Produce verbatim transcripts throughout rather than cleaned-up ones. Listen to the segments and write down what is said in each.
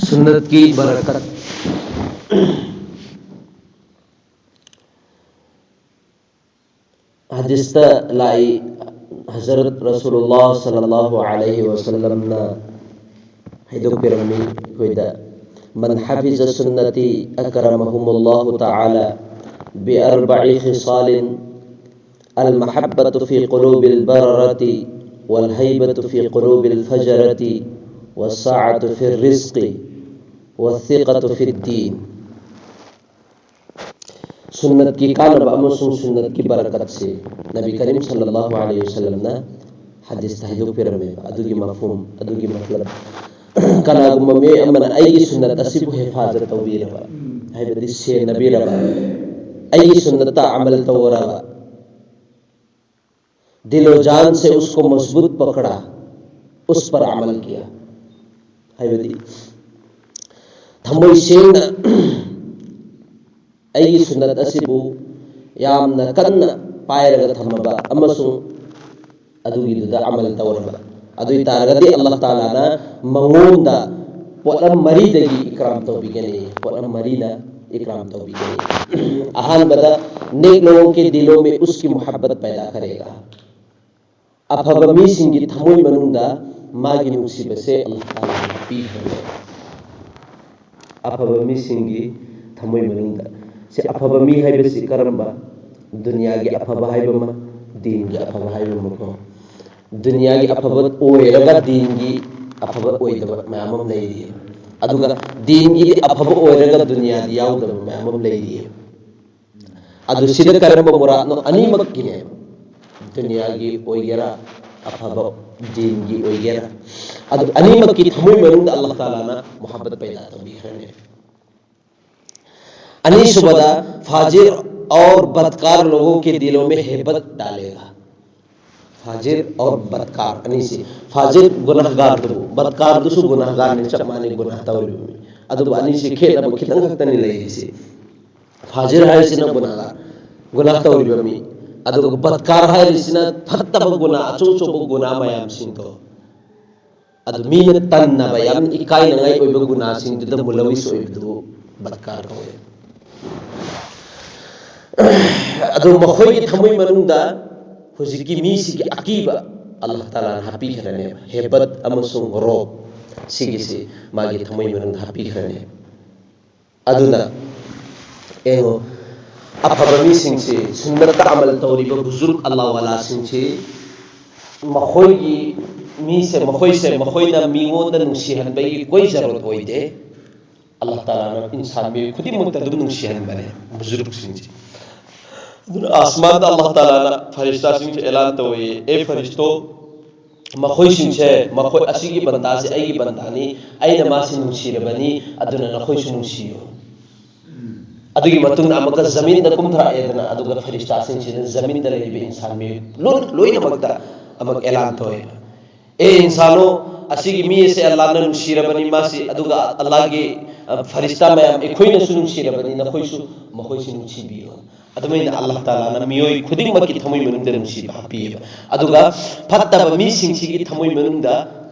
ꯁꯨꯟꯅꯠꯀꯤ ꯕꯔꯀꯠ꯫ ꯍꯗꯤꯁꯇ ꯂꯥꯛꯏ, ꯍꯖꯔꯠ ꯔꯁꯨꯂꯨꯜꯂꯥꯍ ꯁꯜꯂꯜꯂꯥꯍꯨ ꯑꯂꯩꯍꯤ ꯋꯁꯜꯂꯝꯅ ꯍꯥꯏꯗꯣꯛꯄꯤꯔꯝꯃꯤ ꯑꯩꯈꯣꯏꯗ: "ꯃꯟ ꯍꯥꯐꯤꯖ ꯁꯨꯟꯅꯇꯤ ꯑꯀꯔꯃꯍꯨꯃꯨꯜꯂꯥꯍꯨ ꯇꯥꯂꯥ ꯕꯤ ꯑꯔꯕꯏ ꯈꯤꯁꯥꯂꯤꯟ: ꯑꯜ ꯃꯍꯕꯇꯨ ꯐꯤ ꯀꯨꯂꯨꯕꯤꯜ ꯕꯔꯔꯇꯤ, ꯋꯜ ꯍꯩꯕꯇꯨ ꯐꯤ ꯀꯨꯂꯨꯕꯤꯜ ꯐꯖꯔꯇꯤ, ꯋꯁꯥꯑꯇꯨ ꯐꯤ ꯔꯤꯖꯀꯤ, ꯋꯁꯤꯀꯇꯨ ꯐꯤ ꯗꯤꯟ"꯫ ꯁꯨꯟꯅꯠꯀꯤ ꯀꯥꯟꯅꯕ ꯑꯃꯁꯨꯡ ꯁꯨꯟꯅꯠꯀꯤ ꯕꯔꯀꯠꯁꯤ ꯅꯕꯤ ꯀꯔꯤꯝ ꯁꯜꯂꯜꯂꯥꯍꯨ ꯑꯂꯩꯍꯤ ꯋꯁꯜꯂꯝꯅ ꯍꯗꯤꯁꯇ ꯍꯥꯏꯗꯣꯛꯄꯤꯔꯝꯃꯦꯕ꯫ ꯑꯗꯨꯒꯤ ꯃꯐꯍꯨꯝ, ꯑꯗꯨꯒꯤ ꯃꯇꯂꯕ, ꯀꯅꯥꯒꯨꯝꯕ ꯃꯤꯑꯣꯏ ꯑꯃꯅ ꯑꯩꯒꯤ ꯁꯨꯟꯅꯠ ꯑꯁꯤꯕꯨ ꯍꯦꯐꯥꯖꯠ ꯇꯧꯕꯤꯔꯕ, ꯍꯥꯏꯕꯗꯤ ꯁꯦꯟꯅꯕꯤꯔꯕ, ꯑꯩꯒꯤ ꯁꯨꯟꯅꯠꯇ ꯑꯃꯜ ꯇꯧꯔꯕ, "दिलो जान से उसको मजबूत पकड़ा, उस पर अमल किया", ꯍꯥꯏꯕꯗꯤ ꯊꯃꯣꯏ ꯁꯦꯡꯅ ꯑꯩꯒꯤ ꯁꯨꯟꯅꯠ ꯑꯁꯤꯕꯨ ꯌꯥꯝꯅ ꯀꯟꯅ ꯄꯥꯏꯔꯒ ꯊꯝꯃꯕ ꯑꯃꯁꯨꯡ ꯑꯗꯨꯒꯤꯗꯨꯗ ꯑꯃꯜ ꯇꯧꯔꯕ, ꯑꯗꯨ ꯑꯣꯏ ꯇꯥꯔꯒꯗꯤ ꯑꯜꯂꯥꯍ ꯇꯥꯂꯥꯅ ꯃꯉꯣꯟꯗ ꯄꯣꯠꯂꯝ ꯃꯔꯤꯗꯒꯤ ꯏꯀ꯭ꯔꯥꯝ ꯇꯧꯕꯤꯒꯅꯤ꯫ ꯄꯣꯠꯂꯝ ꯃꯔꯤꯅ ꯏꯀ꯭ꯔꯥꯝ ꯇꯧꯕꯤꯒꯅꯤ꯫ ꯑꯍꯥꯟꯕꯗ, "नेक लोगों के दिलों में उसकी मोहब्बत पैदा करेगा"꯫ ꯑꯐꯕ ꯃꯤꯁꯤꯡꯒꯤ ꯊꯃꯣꯏ ꯃꯅꯨꯡꯗ ꯃꯥꯒꯤ ꯅꯨꯡꯁꯤꯕꯁꯦ ꯑꯜꯂꯥꯍ ꯇꯥꯂꯥꯅ ꯄꯤꯈ꯭ꯔꯦ꯫ ꯑꯐꯕ ꯃꯤꯁꯤꯡꯒꯤ ꯊꯃꯣꯏ ꯃꯅꯨꯡꯗ꯫ ꯁꯤ ꯑꯐꯕ ꯃꯤ ꯍꯥꯏꯕꯁꯤ ꯀꯔꯝꯕ? ꯗꯨꯅꯤꯌꯥꯒꯤ ꯑꯐꯕ ꯍꯥꯏꯕ ꯑꯃ, ꯗꯤꯟꯒꯤ ꯑꯐꯕ ꯍꯥꯏꯕ ꯑꯃꯀꯣ꯫ ꯗꯨꯅꯤꯌꯥꯒꯤ ꯑꯐꯕ ꯑꯣꯏꯔꯒ ꯗꯤꯟꯒꯤ ꯑꯐꯕ ꯑꯣꯏꯗꯕ ꯃꯌꯥꯝ ꯑꯃ ꯂꯩꯔꯤ꯫ ꯑꯗꯨꯒ ꯗꯤꯟꯒꯤꯗꯤ ꯑꯐꯕ ꯑꯣꯏꯔꯒ ꯗꯨꯅꯤꯌꯥꯗꯤ ꯌꯥꯎꯗꯕ ꯃꯌꯥꯝ ꯑꯃ ꯂꯩꯔꯤ꯫ ꯑꯗꯨ ꯁꯤꯗ ꯀꯔꯝꯕ ꯃꯨꯔꯥꯠꯅꯣ? ꯑꯅꯤꯃꯛꯀꯤꯅꯦ꯫ ꯗꯨꯅꯤꯌꯥꯒꯤ ꯑꯣꯏꯒꯦꯔꯥ, ꯑꯐꯕ ꯗꯤꯟꯒꯤ ꯑꯣꯏꯒꯦꯔꯥ, ꯑꯗꯨ ꯑꯅꯤꯃꯛꯀꯤ ꯊꯃꯣꯏ ꯃꯅꯨꯡꯗ ꯑꯜꯂꯥꯍ ꯇꯥꯂꯥꯅ ꯃꯨꯍꯕꯠ ꯄꯩꯗꯥ ꯇꯧꯕꯤꯈ꯭ꯔꯅꯤ꯫ ꯑꯅꯤꯁꯨꯕꯗ, "फाजिर और बदकार लोगों के दिलों में हैबत डालेगा"꯫ ꯐꯥꯖꯤꯔ ꯑꯧꯔ ꯕꯗꯀꯥꯔ ꯑꯅꯤꯁꯤ, ꯐꯥꯖꯤꯔ ꯒꯨꯅꯥꯍꯒꯥꯔꯗꯨꯕꯨ, ꯕꯗꯀꯥꯔꯗꯨꯁꯨ ꯒꯨꯅꯥꯍꯒꯥꯔꯅꯤ, ꯆꯞ ꯃꯥꯟꯅꯩ, ꯒꯨꯅꯥꯍ ꯇꯧꯔꯤꯕ ꯃꯤ꯫ ꯑꯗꯨꯕꯨ ꯑꯅꯤꯁꯤ ꯈꯦꯠꯅꯕ ꯈꯤꯇꯪ ꯈꯛꯇꯅꯤ ꯂꯩꯔꯤꯁꯤ꯫ ꯐꯥꯖꯤꯔ ꯍꯥꯏꯔꯤꯁꯤꯅ ꯒꯨꯅꯥꯍꯒꯥꯔ, ꯒꯨꯅꯥꯍ ꯇꯧꯔꯤꯕ ꯃꯤ, ꯑꯗꯨꯒ ꯕꯗꯀꯥꯔ ꯍꯥꯏꯔꯤꯁꯤꯅ ꯐꯠꯇꯕ ꯒꯨꯅꯥꯍ, ꯑꯆꯧ ꯑꯆꯧꯕ ꯒꯨꯅꯥꯍ ꯃꯌꯥꯝꯁꯤꯡꯗꯣ꯫ ꯑꯗꯨ ꯃꯤꯅ ꯇꯟꯅꯕ, ꯌꯥꯝ ꯏꯀꯥꯏꯅꯉꯥꯏ ꯑꯣꯏꯕ ꯒꯨꯅꯥꯁꯤꯡꯗꯨꯗ ꯃꯨꯂꯋꯤꯁ ꯑꯣꯏꯕꯗꯨ ꯕꯗꯀꯥꯔ ꯀꯧꯋꯦ꯫ ꯑꯗꯨ ꯃꯈꯣꯏꯒꯤ ꯊꯃꯣꯏ ꯃꯅꯨꯡꯗ ꯍꯧꯖꯤꯛꯀꯤ ꯃꯤꯁꯤꯒꯤ ꯑꯀꯤꯕ ꯑꯜꯂꯥꯍ ꯇꯥꯂꯥꯅ ꯍꯥꯞꯄꯤꯈ꯭ꯔꯅꯦꯕ꯫ ꯍꯦꯕꯠ ꯑꯃꯁꯨꯡ ꯔꯣꯕ ꯁꯤꯒꯤꯁꯤ ꯃꯥꯒꯤ ꯊꯃꯣꯏ ꯃꯅꯨꯡꯗ ꯍꯥꯞꯄꯤꯈ꯭ꯔꯅꯦꯕ꯫ ꯑꯗꯨꯅ ꯌꯦꯡꯉꯣ, ꯑꯐꯕ ꯃꯤꯁꯤꯡꯁꯤ, ꯁꯨꯟꯅꯠꯇ ꯑꯃꯜ ꯇꯧꯔꯤꯕ ꯕꯨꯖꯨꯔꯒ ꯑꯜꯂꯥꯍ ꯋꯥꯂꯥꯁꯤꯡꯁꯤ, ꯃꯈꯣꯏꯒꯤ ꯃꯤꯁꯦ, ꯃꯈꯣꯏꯁꯦ, ꯃꯈꯣꯏꯅ ꯃꯤꯉꯣꯟꯗ ꯅꯨꯡꯁꯤꯍꯟꯕꯒꯤ ꯀꯣꯏ ꯖꯔꯨꯔꯠ ꯑꯣꯏꯗꯦ꯫ ꯑꯜꯂꯥꯍ ꯇꯥꯂꯥꯅ ꯏꯟꯁꯥꯟ ꯃꯤꯑꯣꯏ ꯈꯨꯗꯤꯡꯃꯛꯇ ꯑꯗꯨꯝ ꯅꯨꯡꯁꯤꯍꯟꯕꯅꯦ, ꯕꯨꯖꯨꯔꯒꯁꯤꯡꯁꯦ꯫ ꯑꯗꯨꯅ ꯑꯁꯃꯥꯟꯗ ꯑꯜꯂꯥꯍ ꯇꯥꯂꯥꯅ ꯐꯔꯤꯁꯇꯥꯁꯤꯡꯁꯦ ꯑꯦꯂꯥꯟ ꯇꯧꯋꯦ, "ꯑꯦ ꯐꯔꯤꯁꯇꯣ, ꯃꯈꯣꯏꯁꯤꯡꯁꯦ, ꯃꯈꯣꯏ ꯑꯁꯤꯒꯤ ꯕꯟꯗꯥꯁꯦ ꯑꯩꯒꯤ ꯕꯟꯗꯥꯅꯤ, ꯑꯩꯅ ꯃꯥꯁꯤ ꯅꯨꯡꯁꯤꯔꯕꯅꯤ, ꯑꯗꯨꯅ ꯅꯈꯣꯏꯁꯨ ꯅꯨꯡꯁꯤꯌꯨ"꯫ ꯑꯗꯨꯒꯤ ꯃꯇꯨꯡꯗ ꯑꯃꯨꯛꯀ ꯖꯃꯤꯟꯗ ꯀꯨꯝꯊꯔꯛꯑꯦꯗꯅ, ꯑꯗꯨꯒ ꯐꯔꯤꯁꯇꯥꯁꯤꯡꯁꯤꯅ ꯖꯃꯤꯟꯗ ꯂꯩꯔꯤꯕ ꯏꯟꯁꯥꯟ ꯃꯤꯑꯣꯏ ꯂꯣꯏ-, ꯂꯣꯏꯅꯃꯛꯇ ꯑꯃꯨꯛ ꯑꯦꯂꯥꯟ ꯇꯧꯋꯦ, "ꯑꯦ ꯏꯟꯁꯥꯅꯣ, ꯑꯁꯤꯒꯤ ꯃꯤ ꯑꯁꯦ ꯑꯜꯂꯥꯍꯅ ꯅꯨꯡꯁꯤꯔꯕꯅꯤ ꯃꯥꯁꯤ, ꯑꯗꯨꯒ ꯑꯜꯂꯥꯍꯒꯤ, ꯑ, ꯐꯔꯤꯁꯇꯥ ꯃꯌꯥꯝ ꯑꯩꯈꯣꯏꯅꯁꯨ ꯅꯨꯡꯁꯤꯔꯕꯅꯤ, ꯅꯈꯣꯏꯁꯨ ꯃꯈꯣꯏꯁꯤ ꯅꯨꯡꯁꯤꯕꯤꯌꯨ"꯫ ꯑꯗꯨꯃꯥꯏꯅ ꯑꯜꯂꯥꯍ ꯇꯥꯂꯥꯅ ꯃꯤꯑꯣꯏ ꯈꯨꯗꯤꯡꯃꯛꯀꯤ ꯊꯃꯣꯏ ꯃꯅꯨꯡꯗ ꯅꯨꯡꯁꯤꯕ ꯍꯥꯞꯄꯤꯑꯕ꯫ ꯑꯗꯨꯒ ꯐꯠꯇꯕ ꯃꯤꯁꯤꯡꯁꯤꯒꯤ ꯊꯃꯣꯏ ꯃꯅꯨꯡꯗ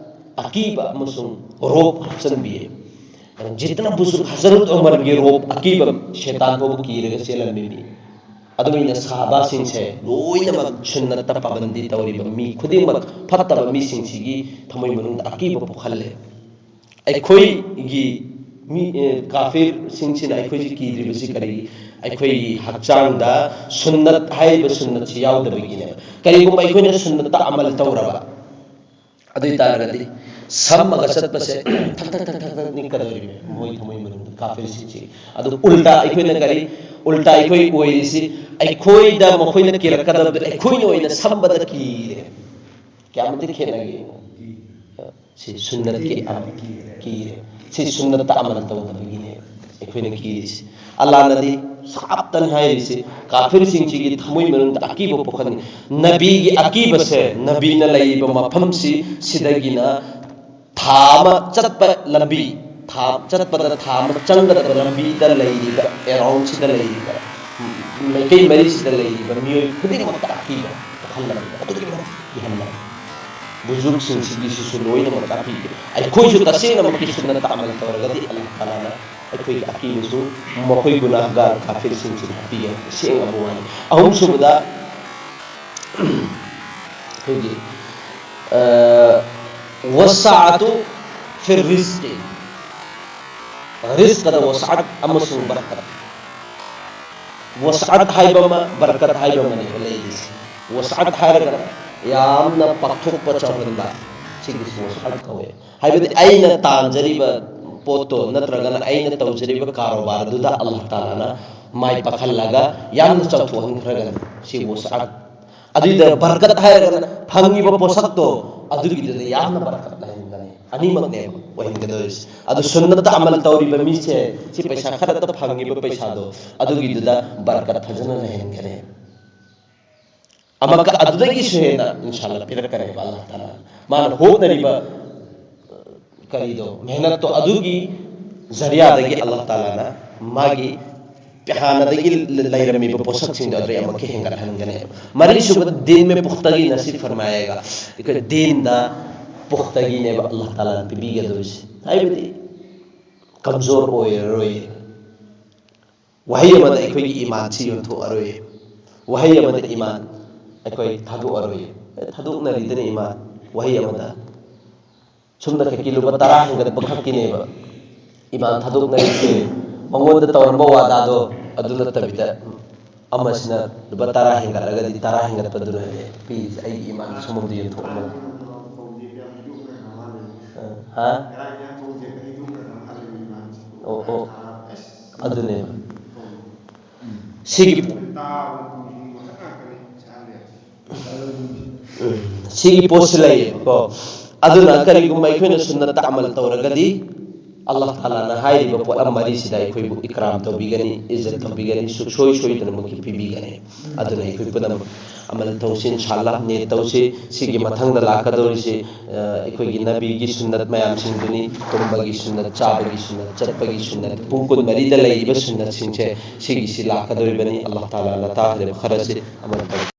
ꯑꯀꯤꯕ ꯑꯃꯁꯨꯡ ꯔꯣꯞ ꯍꯥꯞꯆꯤꯟꯕꯤꯌꯦ꯫ ꯖꯤꯠꯅ ꯕꯨꯖꯨꯔꯒ ꯍꯖꯔꯠ ꯎꯃꯔꯒꯤ ꯔꯣꯞ ꯑꯀꯤꯕ, ꯁꯩꯇꯥꯟ ꯐꯥꯎꯕ ꯀꯤꯔꯒ ꯆꯦꯜꯂꯝꯃꯤꯅꯤ꯫ ꯑꯗꯨꯃꯥꯏꯅ ꯁꯍꯥꯕꯥꯁꯤꯡꯁꯦ ꯂꯣꯏꯅꯃꯛ ꯁꯨꯟꯅꯠꯇ ꯄꯥꯕꯟꯗꯤ ꯇꯧꯔꯤꯕ ꯃꯤ ꯈꯨꯗꯤꯡꯃꯛ ꯐꯠꯇꯕ ꯃꯤꯁꯤꯡꯁꯤꯒꯤ ꯊꯃꯣꯏ ꯃꯅꯨꯡꯗ ꯑꯀꯤꯕ ꯄꯣꯛꯍꯜꯂꯦ꯫ ꯑꯩꯈꯣꯏꯒꯤ ꯃꯤ, ꯑꯦ, ꯀꯥꯐꯤꯔꯁꯤꯡꯁꯤꯅ ꯑꯩꯈꯣꯏꯁꯤ ꯀꯤꯗ꯭ꯔꯤꯕꯁꯤ ꯀꯔꯤ? ꯑꯩꯈꯣꯏꯒꯤ ꯍꯛꯆꯥꯡꯗ ꯁꯨꯟꯅꯠ ꯍꯥꯏꯔꯤꯕ ꯁꯨꯟꯅꯠꯁꯤ ꯌꯥꯎꯗꯕꯒꯤꯅꯦꯕ꯫ ꯀꯔꯤꯒꯨꯝꯕ ꯑꯩꯈꯣꯏꯅ ꯁꯨꯟꯅꯠꯇ ꯑꯃꯜ ꯇꯧꯔꯕ, ꯑꯗꯨ ꯑꯣꯏ ꯇꯥꯔꯒꯗꯤ ꯁꯝꯃꯒ ꯆꯠꯄꯁꯦ ꯊꯛ ꯊꯛ ꯊꯛ ꯊꯛ ꯊꯛ ꯅꯤꯛꯀꯗꯧꯔꯤꯕꯅꯦ ꯃꯣꯏ ꯊꯃꯣꯏ ꯃꯅꯨꯡꯗ, ꯀꯥꯐꯤꯔꯁꯤꯡꯁꯤ꯫ ꯑꯗꯨ ꯎꯜꯇꯥ ꯑꯩꯈꯣꯏꯅ ꯀꯔꯤ? ꯎꯜꯇꯥ ꯑꯩꯈꯣꯏ ꯑꯣꯏꯔꯤꯁꯤ, ꯑꯩꯈꯣꯏꯗ ꯃꯈꯣꯏꯅ ꯀꯤꯔꯛꯀꯗꯕꯗ ꯑꯩꯈꯣꯏꯅ ꯑꯣꯏꯅ ꯁꯝꯕꯗ ꯀꯤꯔꯦ꯫ ꯀꯌꯥꯃꯨꯛꯇꯤ ꯈꯦꯠꯅꯒꯦ? ꯁꯤ ꯁꯨꯟꯅꯠꯀꯤ ꯑꯃ ꯀꯤꯔꯦ꯫ ꯁꯤ ꯁꯨꯟꯅꯠꯇ ꯑꯃꯜ ꯇꯧꯗꯕꯒꯤꯅꯦ ꯑꯩꯈꯣꯏꯅ ꯀꯤꯔꯤꯁꯤ꯫ ꯑꯜꯂꯥꯍꯅꯗꯤ ꯁꯥꯞꯇꯅ ꯍꯥꯏꯔꯤꯁꯤ, ꯀꯥꯐꯤꯔꯁꯤꯡꯁꯤꯒꯤ ꯊꯃꯣꯏ ꯃꯅꯨꯡꯗ ꯑꯀꯤꯕ ꯄꯣꯛꯍꯟꯅꯤ꯫ ꯅꯕꯤꯒꯤ ꯑꯀꯤꯕꯁꯦ, ꯅꯕꯤꯅ ꯂꯩꯔꯤꯕ ꯃꯐꯝꯁꯤ, ꯁꯤꯗꯒꯤꯅ ꯊꯥ ꯑꯃ ꯆꯠꯄ ꯂꯝꯕꯤ, ꯊꯥ ꯆꯠꯄꯗ ꯊꯥ ꯑꯃ ꯆꯪꯒꯗꯕ ꯂꯝꯕꯤꯗ ꯂꯩꯔꯤꯕ, ꯑꯦꯔꯥꯎꯟꯁꯤꯗ ꯂꯩꯔꯤꯕ, ꯃꯥꯏꯀꯩ ꯃꯔꯤꯁꯤꯗ ꯂꯩꯔꯤꯕ ꯃꯤꯑꯣꯏ ꯈꯨꯗꯤꯡꯃꯛꯇ ꯑꯀꯤꯕ ꯄꯣꯛꯍꯜꯂꯝꯃꯤꯕ, ꯑꯗꯨꯛꯀꯤ ꯃꯇꯤꯛ ꯀꯤꯍꯟꯕ꯫ ꯕꯨꯖꯨꯔꯒꯁꯤꯡꯁꯤꯒꯤꯁꯤꯁꯨ ꯂꯣꯏꯅꯃꯛ ꯇꯥꯛꯄꯤꯒꯦ꯫ ꯑꯩꯈꯣꯏꯁꯨ ꯇꯁꯦꯡꯅꯃꯛꯀꯤ ꯁꯨꯟꯅꯠꯇ ꯑꯃꯜ ꯇꯧꯔꯒꯗꯤ ꯑꯜꯂꯥꯍ ꯇꯥꯂꯥꯅ ꯑꯩꯈꯣꯏꯒꯤ ꯑꯀꯤꯕꯁꯨ ꯃꯈꯣꯏ ꯒꯨꯅꯥꯍꯒꯥꯔ ꯀꯥꯐꯤꯔꯁꯤꯡꯁꯤꯗ ꯄꯤꯒꯦ꯫ ꯇꯁꯦꯡꯅꯕ ꯋꯥꯅꯤ꯫ ꯑꯍꯨꯝꯁꯨꯕꯗ ꯑꯩꯈꯣꯏꯒꯤ ꯋꯁꯥꯇꯨ ꯐꯤꯔ ꯔꯤꯖꯀꯤ, ꯔꯤꯖꯀꯗ ꯋꯁꯥꯠ ꯑꯃꯁꯨꯡ ꯕꯔꯀꯠ꯫ ꯋꯁꯥꯠ ꯍꯥꯏꯕ ꯑꯃ, ꯕꯔꯀꯠ ꯍꯥꯏꯕ ꯑꯃꯅꯦꯕ ꯂꯩꯔꯤꯁꯦ꯫ ꯋꯁꯥꯠ ꯍꯥꯏꯔꯒꯅ ꯌꯥꯝꯅ ꯄꯥꯛꯊꯣꯛꯄ ꯆꯥꯎꯍꯟꯕ, ꯁꯤꯒꯤꯁꯨ ꯋꯁꯥꯠ ꯀꯧꯋꯦ꯫ ꯍꯥꯏꯕꯗꯤ ꯑꯩꯅ ꯇꯥꯟꯖꯔꯤꯕ ꯄꯣꯠꯇꯣ ꯅꯠꯇ꯭ꯔꯒꯅ ꯑꯩꯅ ꯇꯧꯖꯔꯤꯕ ꯀꯥꯔꯣꯕꯥꯔꯗꯨꯗ ꯑꯜꯂꯥꯍ ꯇꯥꯂꯥꯅ ꯃꯥꯏ ꯄꯥꯛꯍꯜꯂꯒ ꯌꯥꯝꯅ ꯆꯥꯎꯊꯣꯛꯍꯟꯈ꯭ꯔꯒꯅꯤ꯫ ꯁꯤ ꯋꯁꯥꯠ꯫ ꯑꯗꯨꯏꯗ ꯕꯔꯀꯠ ꯍꯥꯏꯔꯒꯅ ꯐꯪꯉꯤꯕ ꯄꯣꯠꯁꯛꯇꯣ ꯑꯗꯨꯒꯤꯗꯨꯗ ꯌꯥꯝꯅ ꯕꯔꯀꯠ ꯂꯩꯍꯟꯒꯅꯤ꯫ ꯑꯅꯤꯃꯛꯅꯦꯕ ꯑꯣꯏꯍꯟꯒꯗꯧꯔꯤꯁꯦ꯫ ꯑꯗꯨ ꯁꯨꯟꯅꯠꯇ ꯑꯃꯜ ꯇꯧꯔꯤꯕ ꯃꯤꯁꯦ ꯁꯤ ꯄꯩꯁꯥ ꯈꯔꯇ ꯐꯪꯉꯤꯕ ꯄꯩꯁꯥꯗꯣ ꯑꯗꯨꯒꯤꯗꯨꯗ ꯕꯔꯀꯠ ꯐꯖꯅ ꯂꯩꯍꯟꯒꯅꯤ꯫ ꯑꯃꯛꯀ ꯑꯗꯨꯗꯒꯤꯁꯨ ꯍꯦꯟꯅ ꯏꯟꯁꯥꯜꯂꯥ ꯄꯤꯔꯛꯀꯅꯦꯕ ꯑꯜꯂꯥꯍ ꯇꯥꯂꯥ꯫ ꯃꯥꯅ ꯍꯣꯠꯅꯔꯤꯕ ꯀꯔꯤꯗꯣ, ꯃꯦꯍꯅꯠꯇꯣ, ꯑꯗꯨꯒꯤ ꯖꯔꯤꯌꯥꯗꯒꯤ ꯑꯜꯂꯥꯍ ꯇꯥꯂꯥꯅ ꯃꯥꯒꯤ ꯍꯥꯟꯅꯗꯒꯤ ꯂꯩꯔꯝꯃꯤꯕ ꯄꯣꯠꯁꯛꯁꯤꯡꯗꯣ ꯑꯗꯨꯗꯩ ꯑꯃꯨꯛꯀ ꯍꯦꯟꯒꯠꯍꯟꯒꯅꯦꯕ꯫ ꯃꯔꯤꯁꯨꯕ, ꯗꯤꯟ ꯃꯦ ꯄꯨꯈꯇꯒꯤ ꯅꯁꯤꯕ ꯐꯔꯃꯥꯌꯦꯒ꯫ ꯑꯩꯈꯣꯏ ꯗꯤꯟꯗ ꯄꯨꯈꯇꯒꯤꯅꯦꯕ ꯑꯜꯂꯥꯍ ꯇꯥꯂꯥꯅ ꯄꯤꯕꯤꯒꯗꯧꯔꯤꯁꯦ꯫ ꯍꯥꯏꯕꯗꯤ ꯀꯝꯖꯣꯔ ꯑꯣꯏꯔꯔꯣꯏ꯫ ꯋꯥꯍꯩ ꯑꯃꯗ ꯑꯩꯈꯣꯏꯒꯤ ꯏꯃꯥꯟꯁꯤ ꯌꯣꯟꯊꯣꯛꯑꯔꯣꯏ꯫ ꯋꯥꯍꯩ ꯑꯃꯗ ꯏꯃꯥꯟ ꯑꯩꯈꯣꯏ ꯊꯥꯗꯣꯛꯑꯔꯣꯏ꯫ ꯑꯦ, ꯊꯥꯗꯣꯛꯅꯔꯤꯗꯅ ꯏꯃꯥꯟ꯫ ꯋꯥꯍꯩ ꯑꯃꯗ ꯁꯨꯝꯅ ꯈꯛꯀꯤ ꯂꯨꯄꯥ ꯇꯔꯥ ꯍꯦꯟꯒꯠꯄ ꯈꯛꯀꯤꯅꯦꯕ ꯏꯃꯥꯟ ꯊꯥꯗꯣꯛꯅꯔꯤꯁꯦ꯫ ꯃꯉꯣꯟꯗ ꯇꯧꯔꯝꯕ ꯋꯥꯗꯥꯗꯣ ꯑꯗꯨ ꯅꯠꯇꯕꯤꯗ ꯑꯃꯁꯤꯅ ꯂꯨꯄꯥ ꯇꯔꯥ ꯍꯦꯟꯒꯠꯂꯒꯗꯤ ꯇꯔꯥ ꯍꯦꯟꯒꯠꯄꯗꯨꯅ ꯄꯤꯔꯤꯁꯦ, ꯑꯩꯒꯤ ꯏꯃꯥꯟ ꯁꯨꯝꯕꯗ ꯌꯣꯟꯊꯣꯛꯑꯝꯕꯅꯤ꯫ ꯍꯥ? ꯑꯣ, ꯑꯣ꯫ ꯑꯗꯨꯅꯦꯕ꯫ ꯁꯤꯒꯤ ꯎꯝ, ꯁꯤꯒꯤ ꯄꯣꯠꯁꯤ ꯂꯩꯌꯦꯕꯀꯣ꯫ ꯑꯗꯨꯅ ꯀꯔꯤꯒꯨꯝꯕ ꯑꯩꯈꯣꯏꯅ ꯁꯨꯟꯅꯠꯇ ꯑꯃꯜ ꯇꯧꯔꯒꯗꯤ ꯑꯜꯂꯥꯍ ꯇꯥꯂꯥꯅ ꯍꯥꯏꯔꯤꯕ ꯄꯣꯠꯂꯝ ꯃꯔꯤꯁꯤꯗ ꯑꯩꯈꯣꯏꯕꯨ ꯏꯀ꯭ꯔꯥꯝ ꯇꯧꯕꯤꯒꯅꯤ, ꯏꯖꯠ ꯇꯧꯕꯤꯒꯅꯤ, ꯁꯨꯡꯁꯣꯏ ꯁꯣꯏꯗꯅꯃꯛꯀꯤ ꯄꯤꯕꯤꯒꯅꯤ꯫ ꯑꯗꯨꯅ ꯑꯩꯈꯣꯏ ꯄꯨꯝꯅꯃꯛ ꯑꯃꯜ ꯇꯧꯁꯤ, ꯏꯟꯁꯥ ꯑꯜꯂꯥꯍ, ꯅꯤꯌꯠ ꯇꯧꯁꯤ꯫ ꯁꯤꯒꯤ ꯃꯊꯪꯗ ꯂꯥꯛꯀꯗꯧꯔꯤꯁꯤ, ꯑ, ꯑꯩꯈꯣꯏꯒꯤ ꯅꯕꯤꯒꯤ ꯁꯨꯟꯅꯠ ꯃꯌꯥꯝꯁꯤꯡꯗꯨꯅꯤ, ꯇꯨꯝꯕꯒꯤ ꯁꯨꯟꯅꯠ, ꯆꯥꯕꯒꯤ ꯁꯨꯟꯅꯠ, ꯆꯠꯄꯒꯤ ꯁꯨꯟꯅꯠ, ꯄꯨꯡ ꯀꯨꯟꯃꯔꯤꯗ ꯂꯩꯔꯤꯕ ꯁꯨꯟꯅꯠꯁꯤꯡꯁꯦ, ꯁꯤꯒꯤꯁꯤ ꯂꯥꯛꯀꯗꯧꯔꯤꯕꯅꯤ꯫ ꯑꯜꯂꯥꯍ ꯇꯥꯂꯥꯅ ꯇꯥꯛꯂꯤꯕ ꯈꯔꯁꯤ ꯑꯃꯜ ꯇꯧꯁꯤ꯫